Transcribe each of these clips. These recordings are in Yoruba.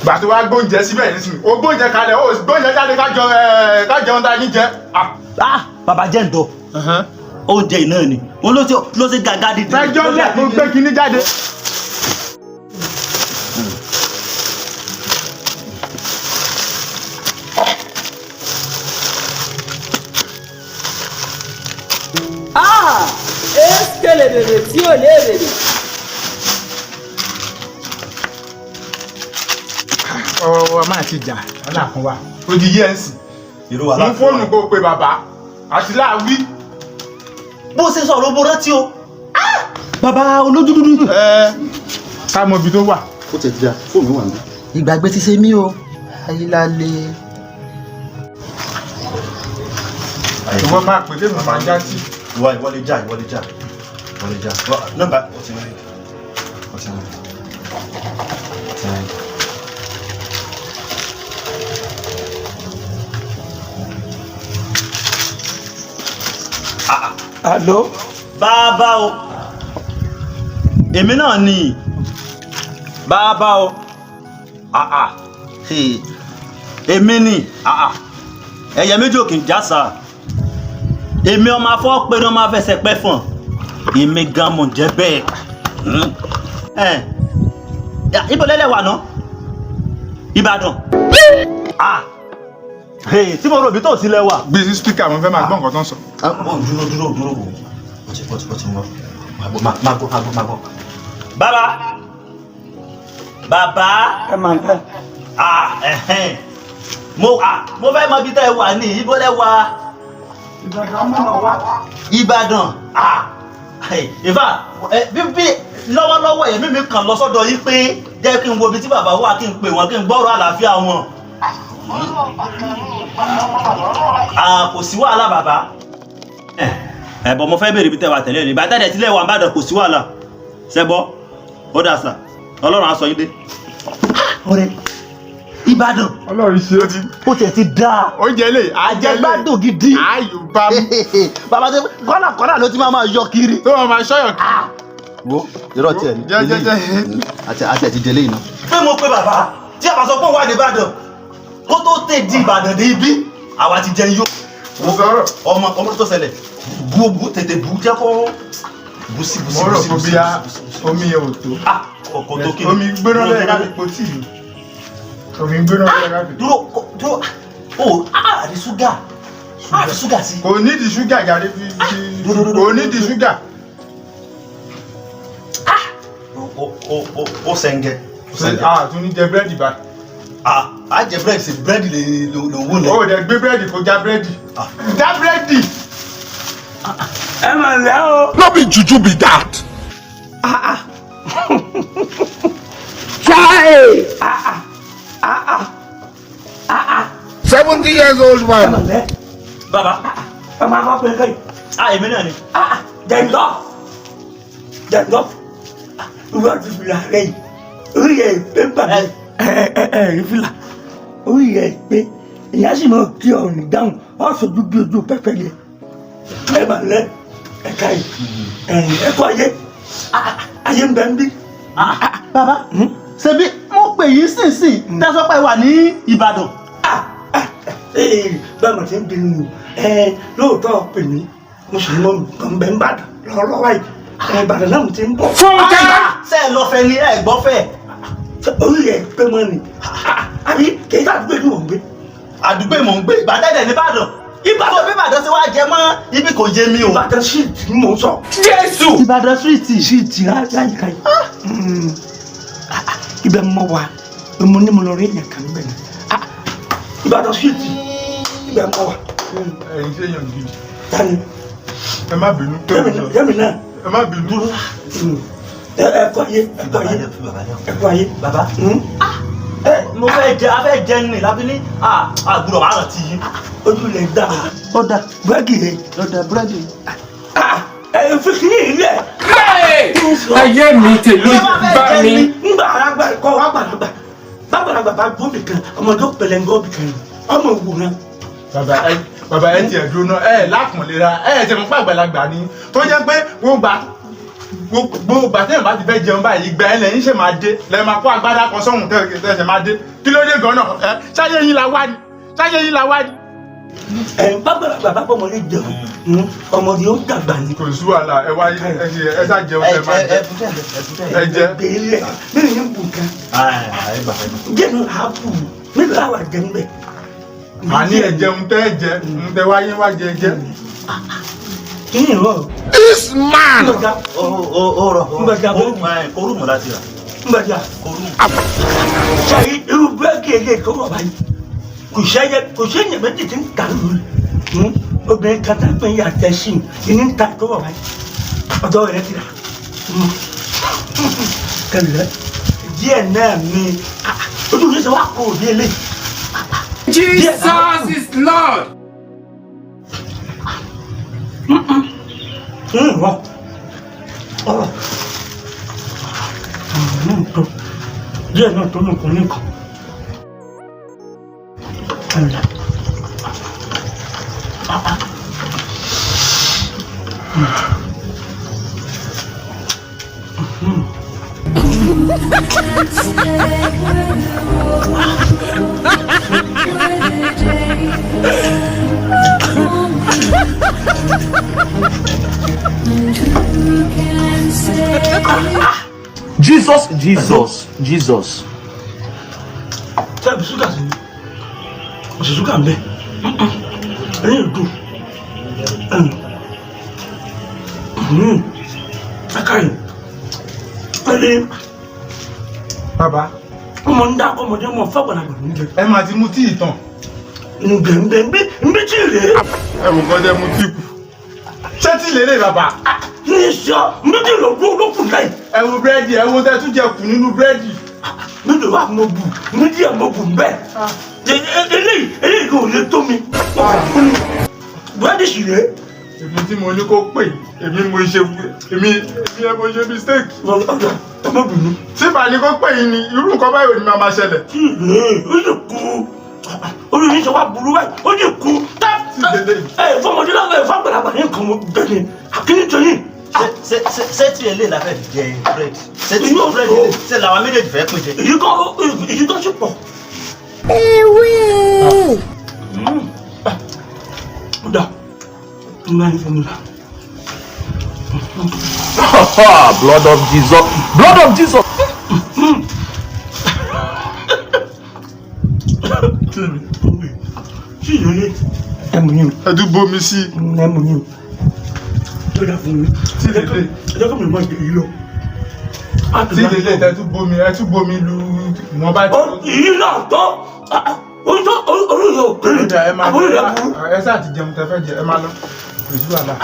Gbà tó wá gbóúnjẹ síbẹ̀ nísìnyí, o gbóúnjẹ kalẹ̀, o gbóúnjẹ jáde kájọ ẹ kájọ ń ta yín jẹ. Ah, bàbá jẹ́ ǹdọ̀ oúnjẹ iná ni wọn ló ṣe gàgà dídì. Fẹjọ́ lẹ̀ kó gbé kinní jáde. Ah! Eskele bèbè tí ò lè bèbè. Ọ̀rọ̀ máa ti jà ọ̀là kan wa. Ó di yẹ́ ẹ̀ sìn. Irú wa Mú fóònù kó o pe bàbá àti láàwí. Bó ṣe sọ̀rọ̀ bó rántí o. Ah! Bàbá olójú dúdú. Ẹ ká mọ ibi tó wà. Ó ti da fóònù wà níbí. Ìgbàgbé ti ṣe mí o, ayílálẹ̀. Ìwọ máa pè kéèmù máa já sí. Ìwọ ìwọ lè já, ìwọ lè já, ìwọ lè já. Nọ́mbà ó ti rí, ó ti rí, ó ti rí. Àló? Bàbá o, èmi náà ni bàbá o. Ah, ah. Hey. Èmi ni. Ah, ah. Ẹyẹ méjì òkè ń jásà, èmi ọmọ afọ pé ní ọmọ afẹsẹ̀ pẹ́ fọ̀n, èmi gan mọ̀ jẹ́ bẹ́ẹ̀. Ẹ ibo lẹ́lẹ̀ wà ná? Ìbàdàn. Ah. Hey, tí mo rò bí tó sílẹ̀ wà. Gbé sí spíkà, mo fẹ́ máa gbọ́ nǹkan tó ń sọ. Ó dúró, dúró, dúró, wò ó ti ó ti ó ti mọ. Máa gbọ́, máa gbọ́, máa gbọ́, máa gbọ́. Bàbá, bàbá. Ẹ máa ń tẹ́. Ah, ẹ̀hẹ́n. Mo, ah, mo fẹ́ mọ ibi tẹ́ ẹ wà ní ibo lẹ wà. Ìbàdàn mọ̀ wá. Ìbàdàn. Ah, in fact, bí bí lọ́wọ́lọ́wọ́ ẹ̀mí mi kàn lọ sọ́dọ̀ yín pé jẹ́ kí n wo ibi tí bàbá wà, kí n pè wọ́n, kí n gbọ́rọ̀ àlàáfíà wọn. Ah, kò sí wàhálà bàbá. Ẹ bọ̀, mo fẹ́ béèrè ibi tẹ́ wà tẹ́lẹ̀ ní ìbàdàn tẹ́lẹ̀ tílẹ̀ wà ń bàdàn, kò sí wàhálà ṣẹ́gbọ́. Ó dà sà, Ọlọ́run á sọ yín dé. Ọ̀rẹ́, Ìbàdàn. Ọlọ́run ṣe é ti. Ó tiẹ̀ ti dáa. Oúnjẹ lè àjẹgbádùn gidi. Ayò bá mú. Bàbá tó kọ́nà kọ́nà ló ti máa máa yọ kiri. Tó wọn máa ṣọ́yọ̀ kiri. Wo, irọ́ tiẹ̀ ní. Jẹ́ jẹ́ jẹ́. Àti ẹ̀ ti jẹ léyìn náà. Pé mo pe bàbá tí a bá sọ pé òun wà ní Ìbàdàn, kó tó tè di Ìbàdàn dé ibi àwa ti jẹun yó. Mo sọ̀rọ̀. Ọmọ ọmọ tó ṣẹlẹ̀, bu bu tètè bu, jẹ́ kó bu sí bu sí Mo bu rò sí pé bu sí bíyà bu sí bu sí. omi yẹn ò tó. Ah, kò tó kí ni. Omi gbóná lẹ́yìn ká fi po tíì yìí. Omi gbóná lẹ́yìn ká fi. Dúró dúró o, àrí ṣúgà, àrí ṣúgà sí. Kò nídìí ṣúgà jáde fi fi. Dúró, dúró, Kò nídìí ṣúgà. Ó sẹ́ńgẹ̀. A tún ní jẹ búrẹ́dì báyìí. Ah, a jẹ búrẹ́dì sí, búrẹ́dì lè lò wó lẹ. O dẹ̀ gbé búrẹ́dì, kó já búrẹ́dì. Já búrẹ́dì. Ẹ máa ń lẹ́ o. No be juju be that. Chai! Ah ah! Ah ah! 70 years old Ẹ máa man. ń lẹ́. Bàbá. Ẹ máa fọ́ pé kẹ́yìn. Ah, èmi náà ni. Ah ah! Jẹ̀ǹdọ́! Jẹ̀ǹdọ́! Ìwé àti fìlà rẹ̀ yìí. Orí rẹ̀ pé ń bà mí. Ẹ ẹ ẹ rí fìlà. Orí rẹ̀ pé ìyá sì máa kí ọ̀rùn dáhùn. Ọ̀ sojú bí ojú pẹ́pẹ́ yẹ. Ẹ máa ń lẹ́ ẹ̀ka yìí. Ẹ̀yìn ẹ̀kọ́ ayé. Ah ah! Ayé ń bẹ ń bí. Bàbá, ṣebí mo pè yín sínsìn tẹ́sán pé wà ní Ìbàdàn. Ah, ah, ee, bẹ́ẹ̀ mo ti ń bínú o. Ẹ lóòótọ́ pè mí, mo sì ní mo ń bẹ ń bàdàn lọ́wọ́lọ́wọ́ yìí. Ẹ Ìbàdàn náà mo ti ń bọ̀. Ṣé ẹ lọ fẹ́ ni ẹ gbọ́ fẹ́? Ṣé orí rẹ̀ pé mọ́ ni? Ah, àbí kì í sàdúgbò ní mò ń gbé. Àdúgbò mò ń gbé, Ìbàdàn dẹ̀ nìbàdàn. Ìbàdàn bí Ìbàdàn ṣe wá jẹ mọ́ ibi kò yé mi o. Ìbàdàn síìtì ni mò ń sọ. Jésù. Ìbàdàn street. Síìtì láyìíká yìí. Ah, ah, ibẹ̀ mọ wa, mo ní mo lọ rí èèyàn kan níbẹ̀ ni. Ah, Ìbàdàn síìtì, ibẹ̀ mọ wa. Ẹ̀yin ṣe yàn gidi. Tani, Ẹ má bínú tó mi sọ. yẹ́mi náà. Ẹ má bínú. Ẹ ẹ kú ayé, ẹ kú ayé, ẹ kú ayé. Bàbá, Mm. mo fẹ́ jẹ, a fẹ́ jẹ ní lábí ní àgùrọ̀ máa rántí yín. Ojú lè dá. Ó dà. Búrẹ́dì rẹ̀. Ó dà, búrẹ́dì. Ẹ fi kiri ilẹ̀. Ayé mi tèlú bá mi. Ngbà àgbà kọ́ wa gbàlagbà. Bàgbàlagbà bá gbóbi kan, ọmọdé pẹlẹngọ́ bì kan ni. Ọmọ òwúrọ̀. Bàbá ẹ, bàbá ẹ tiẹ̀ dúró náà, ẹ lákùnlera, ẹ tiẹ̀ mọ̀ pé àgbàlagbà ni tó jẹ́ pé wọ́n gbà Gbogbo ìgbà téèyàn bá ti fẹ́ jẹun báyìí, ìgbà ẹ̀ lẹ́yìn ṣe máa dé, lẹ́ẹ̀ máa kó agbádá kan sọ́hùn tẹ́ ṣe máa dé. Kí ló dé gan-an? Ẹ ṣáyé yín la wá ni, ṣáyé yín la wá ni. Ẹ bàgbàlagbà bá bọ́mọdé jẹun, ọmọdé ó dàgbà ni. Kò sí wàhálà, ẹ wá ẹ ṣá jẹun tẹ́ máa jẹ. Ẹ jẹ. Gbélé mílíọ̀nù yín bù kan. Díẹ̀ náà á bù mílíọ̀nù àwà jẹ ń bẹ̀. Àní ẹ jẹun tẹ́ ẹ jẹ, ń tẹ wáyé wá jẹ jẹ. Kí ni ìrọ̀? This man. Ó rọ. Ngbàjà bó. Korúmù láti rà. Ngbàjà. Korúmù. Sẹ́yìn irú búrẹ́dì èyí tó wọ̀ báyìí. Kò sẹ́yẹ kò sẹ́yìn méjì tí ń ta lórí. Obìnrin kan tá pé yàtẹ̀ sí i ní ń ta tó wọ̀ báyìí. Ọ̀dọ́ rẹ̀ ti rà. Kẹlẹ́ díẹ̀ náà ni ojú mi sọ wá kó òbí eléyìí. Jesus is Lord. Wọ́n ọ̀rọ̀ tó díẹ̀ náà tó nìkan nìkan. Ẹ̀là. Jesus, Jesus, Jesus. Sẹ́ẹ̀bù ṣúgà sí ni kò sí ṣúgà ń bẹ. Ẹ̀yìn ìdùn. Akáyìn. Ẹ̀lẹ́ Bàbá, ọmọ ń dá ọmọdé ọmọ fọ́gbọ̀nàgbọ̀ ń jẹ. ẹ máa ti mu tíì tán. Ǹgbẹ̀ ǹgbẹ̀ ǹgbẹ̀ ǹgbẹ̀ tí rèé. Ẹ wò kọ́ jẹ́ mu tíì kù. Ṣé tí lè lè bàbá? Ní sọ ǹgbẹ̀ tí lò dúró lókùn láì. Ẹ wo búrẹ́dì, ẹ wo tẹ́ tún jẹ kù nínú búrẹ́dì. Mélòó wà mo bù ǹgbẹ̀ díẹ̀ mo bù ńbẹ̀. Eléyìí eléyìí kò lè tó mi. Búrẹ́dì sì rèé. Èmi tí mo ní kó pè, èmi mo ṣe èmi èmi ẹ mo ṣe mistake. Ọ̀dọ̀ ọmọ bìnú. Tí bá ní kó pè yín ni irú nǹkan báyìí ò ní máa máa ṣẹlẹ̀. Tí rèé ó sì kú. Orí yìí ṣe wá burú báyìí ó sì kú. Ẹ fọmọdé láwọn ẹ fọgbàlagbà ní nǹkan mo bẹ́ẹ̀ ni àkíní tó yín. Ṣé tí eléyìí la fẹ́ fi jẹ búrẹ́dì? Ṣé tí Yóò búrẹ́dì tó. ṣé làwọn méjèèjì fẹ́ pín jẹ? Èyí kan sì pọ̀. Ó dà ń bá yín fọmọdé. Blood of Jesus. Blood of Jesus. Tí ìrẹ̀lẹ̀ ẹ mú yín Ẹ tún bomi sí i. o ẹ mú yín o tó dà fún mi. Tí lè lè. Ẹ jẹ́ kí mi mọ èyí lọ. Tí lè lè tẹ́ tún bomi, ẹ tún bomi lu ìwọ̀n bá ti. Èyí náà tó orí yóò kéré Ó dà, ẹ máa àbúrò rẹ̀ burú. Ẹ ṣáà ti jẹun tẹ́ fẹ́ jẹ, ẹ máa lọ. Kò sí wàhálà.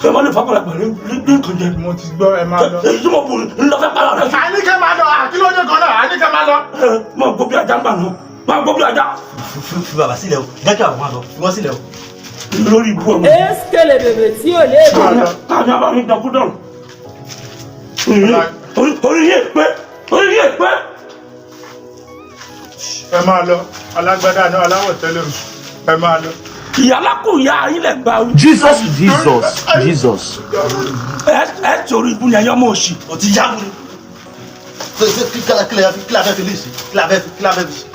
Ṣé wọ́n lè fọkànlá pẹ̀lú ní nǹkan jẹ? Mo ti gbọ́, ẹ máa lọ. Èyí tí mo bù ń lọ fẹ́ para rẹ̀. Àní kẹ́ máa lọ, àkílódé kan náà, àní kẹ́ máa lọ. Mọ gbó bí ajá ń bà nù. Mọ gbó bí ajá. Fi bàbá sílẹ̀ o, jẹ́ kí àwọn máa lọ, fi wọ́n sílẹ̀ o. Lórí ibú ọmọ. Eskele bèbè tí ò lè bò. Káàní abá mi dọkú dọ̀rùn. Orí yé pé orí yé pé. Ẹ máa lọ, alágbádá náà aláwọ̀ tẹ́lẹ̀ oṣù. Ẹ máa lọ. Ìyálà kù ìyá yín lẹ̀ gba ojú. Jesus, Jesus, Jesus. Ẹ torí ibú ni ẹ̀yọ́ mọ̀ òsì. O ti yá wuli. Ṣé kí la fẹ́ fi lè ṣe? Kí la fẹ́ fi ṣe?